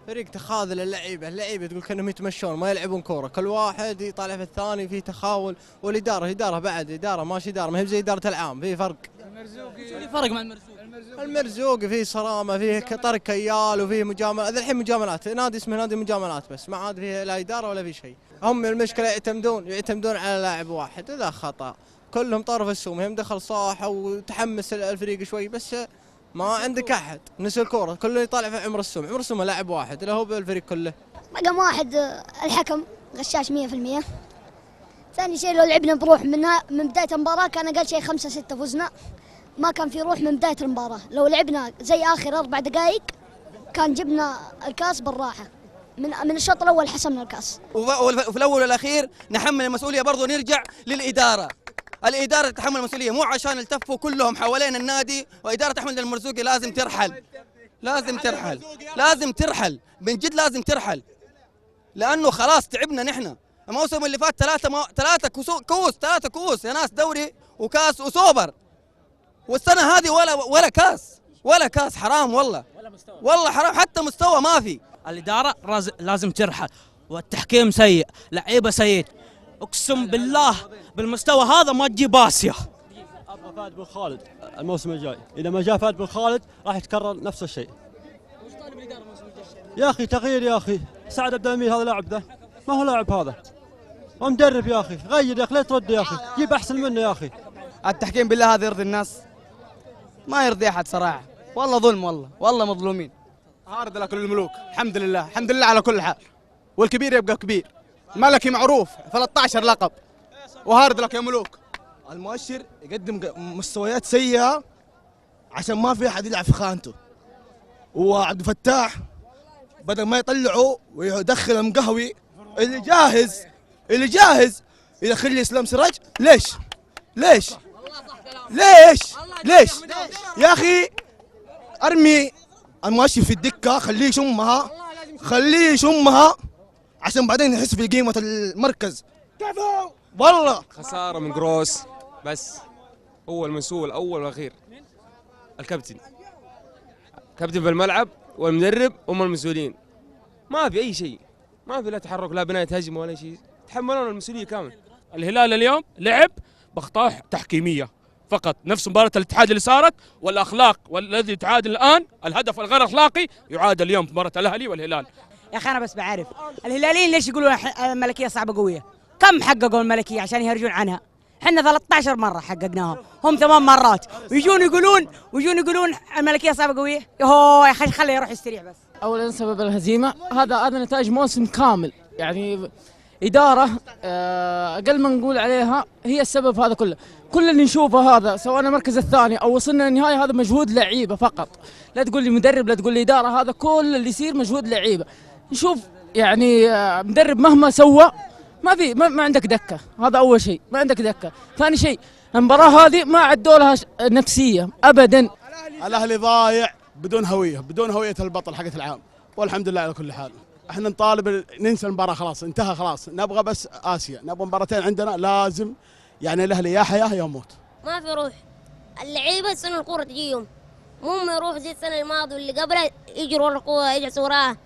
فريق تخاذل اللعيبة، اللعيبة تقول كانهم يتمشون ما يلعبون كورة، كل واحد يطالع في الثاني في تخاول، والادارة ادارة بعد ادارة ماشي ادارة، ما هي زي ادارة العام، في فرق. المرزوقي في فرق مع المرزوقي، المرزوقي فيه صرامه، فيه طرق كيال، وفيه مجاملات. الحين مجاملات، نادي اسمه نادي مجاملات بس، ما عاد فيه لا ادارة ولا في شيء. هم المشكلة يعتمدون على لاعب واحد، هذا خطا. كلهم طرف السوم، هم دخل صاح وتحمس الفريق شوي، بس ما عندك احد، نسى الكورة، كله يطالع في عمر السوم، عمر السوم لاعب واحد، لا هو بالفريق كله. رقم واحد الحكم غشاش 100%. ثاني شيء لو لعبنا بروح من بداية المباراة كان اقل شيء 5-6 فزنا، ما كان في روح من بداية المباراة. لو لعبنا زي اخر 4 دقائق كان جبنا الكاس بالراحة، من الشوط الاول حسمنا الكاس. وفي الاول والاخير نحمل المسؤولية برضه، نرجع للادارة. الإدارة تتحمل المسؤولية، مو عشان التفوا كلهم حوالين النادي. وإدارة أحمد المرزوقي لازم ترحل، لازم ترحل، لازم ترحل، من جد لازم ترحل، لأنه خلاص تعبنا نحن. الموسم اللي فات ثلاثة كؤوس، 3 كؤوس يا ناس، دوري وكاس وسوبر، والسنة هذه ولا كاس، ولا كاس. حرام والله، والله حرام، حتى مستوى ما في. الإدارة لازم ترحل، والتحكيم سيء، لعيبة سيء، اقسم بالله بالمستوى هذا ما تجيب اسيا. ابغى فهد بن خالد الموسم الجاي، اذا ما جاء فهد بن خالد راح يتكرر نفس الشيء. وش طالب الادارة الموسم الجاي؟ يا اخي تغيير يا اخي، سعد عبد الامير هذا لاعب ذا ما هو لاعب، هذا ومدرب يا اخي، غير يا اخي، لا ترد يا اخي، جيب احسن منه يا اخي. التحكيم بالله هذا يرضي الناس؟ ما يرضي احد صراحة، والله ظلم، والله والله مظلومين. hard luck للملوك، الحمد لله، الحمد لله على كل حال، والكبير يبقى كبير. ملكي معروف 13 لقب، و hard luck يا ملوك. المؤشر يقدم مستويات سيئة عشان ما في أحد يلعب في خانته. وعبد الفتاح بدل ما يطلعه ويدخل المقهوي اللي جاهز، اللي جاهز يدخل لي اسلام سراج. ليش؟ ليش؟ ليش؟ ليش؟ يا أخي أرمي المؤشر في الدكة، خليه يشمها، خليه يشمها عشان بعدين يحس بقيمة المركز. كفو والله. خسارة من جروس، بس هو المسؤول الأول والأخير، الكابتن، كابتن في الملعب والمدرب هم المسؤولين. ما في أي شيء، ما في لا تحرك لا بناية هجمة ولا شيء، تحملون المسؤولية كامل. الهلال اليوم لعب بأخطاء تحكيمية فقط، نفس مباراة الاتحاد اللي صارت، والأخلاق والذي تعادل الآن، الهدف الغير أخلاقي يعاد اليوم في مباراة الأهلي والهلال. يا اخي انا بس بعرف الهلاليين ليش يقولوا الملكية صعبة قوية؟ كم حققوا الملكية عشان يهرجون عنها؟ احنا 13 مرة حققناها، هم 8 مرات، ويجون يقولون الملكية صعبة قوية؟ يهو يا اخي خليه يروح يستريح بس. اولا سبب الهزيمة هذا نتائج موسم كامل، يعني ادارة اقل ما نقول عليها هي السبب هذا كله. كل اللي نشوفه هذا سواء المركز الثاني او وصلنا للنهاية هذا مجهود لعيبة فقط، لا تقول لي مدرب، لا تقول لي ادارة، هذا كل اللي يصير مجهود لعيبة. نشوف يعني مدرب مهما سوى ما في ما عندك دكه، هذا اول شيء، ما عندك دكه. ثاني شيء المباراة هذه ما عدوا لها نفسية ابدا. الاهلي ضايع بدون هوية، بدون هوية البطل حقت العام، والحمد لله على كل حال. احنا نطالب ننسى المباراة خلاص، انتهى خلاص، نبغى بس اسيا، نبغى مباراتين عندنا لازم، يعني الاهلي يا حياة يا موت. ما في روح، اللعيبة السنة الكورة تجيهم، مو يروح زي السنة الماضية واللي قبلها يجروا ورا الكورة يجلسوا وراها.